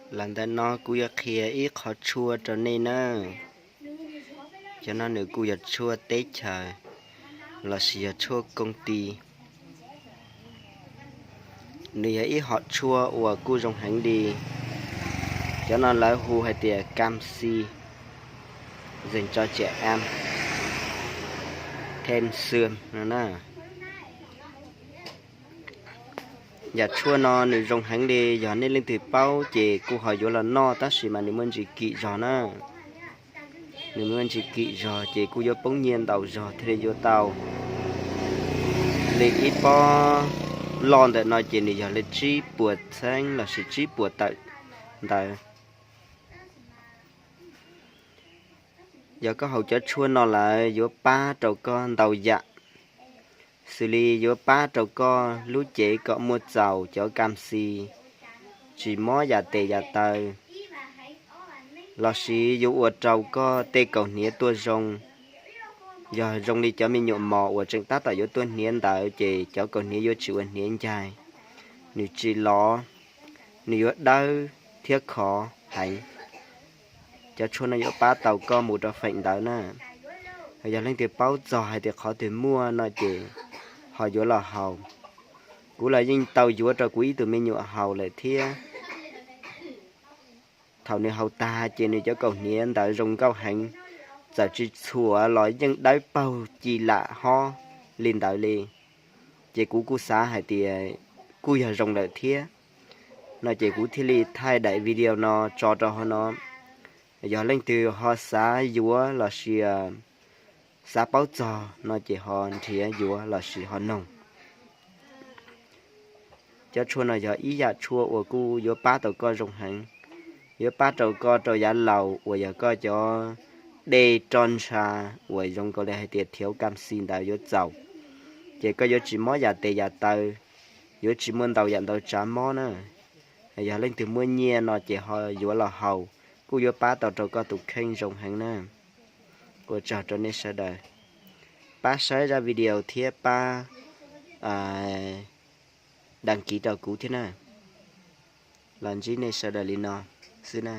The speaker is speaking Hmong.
Los ntawm no kuv yuav qhia ib qhov tshuaj rau nej nawb. Cov no nws kuj yog tshuaj teb chaws lossis yog tshuaj koos tis. Nws yog ib hom tshuaj uas kuj zoo heev li. Cov no lawv hu hais tias kam xi, zeem tso ciam am, them xwm no na. Yam tshuaj no nws zoo heev li, yog nej leej twg paub ces kuj ho yuav los noj, tab sis mas nws muaj ntsis kim zog na. Nws muaj ntsis kim zog ces kuj yuav poob nyiaj ntau zog thiaj li yuav tau. Li ib pob loj ntawm no ces nws yog li tsib puas txheeb lossis tsib puas tawm ntawd. Yog koj haus cov tshuaj no lawm yuav pab rau koj ntau yam, xws li yuav pab rau koj lub cev kom muaj txaus cov kam xi, tsis mob yam tes yam taw, lossis yuav ua rau koj tej kaus hniav tuaj zoo. Yog zoo li cov me nyuam mos uas tseem tab tom yuav tuaj hniav ntawd ces cov kaus hniav yuav tsis ua hniav ncaig, nws tsis lov, nws yuav dawb thiab khov heev. Cov tshuaj no yuav pab tau koj mus rau feem ntawd na. Yog leej twg paub txog hais tias qhov twg muaj no ces ho yuav los haus. Kuv los yeej tau yuav rau kuv ib tug me nyuam haus lawm thiab. Thaum nws haus tag ces nws cov kaus hniav ntawd zoo nkauj heev, txawm tsis txhuam los yeej dawb paug ci lam hob li ntawd li. Ces kuv kuj xav hais tias kuj yog zoo lawm thiab, no ces kuv thiaj li thaij daim video no tso rau hauv no. Yog leej twg ho xav yuav lossis xav paub txog no ces ho nrhiav yuav lossis ho noog. Cov tshuaj no yog ib yam tshuaj uas kuj yuav pab tau koj zoo heev, yuav pab rau koj rau yav laus uas yog koj cov dej roj ntsha uas zoo nkaus li hais tias thiav kam xi ntawd yuav txaus, ces koj yuav tsis mob yam tes yam taw, yuav tsis muaj ntau yam ntau tsav mob na. Yog leej twg muaj nyiaj no ces ho yuav los haus, kuj yuav pab tau rau koj tus kheej zoo heev na. Ua tsaug rau nej sawv daws, pab saib zaj video thiab pab đăng ký rau kuv thiab na. Los ntsib nej sawv daws li no xwb na.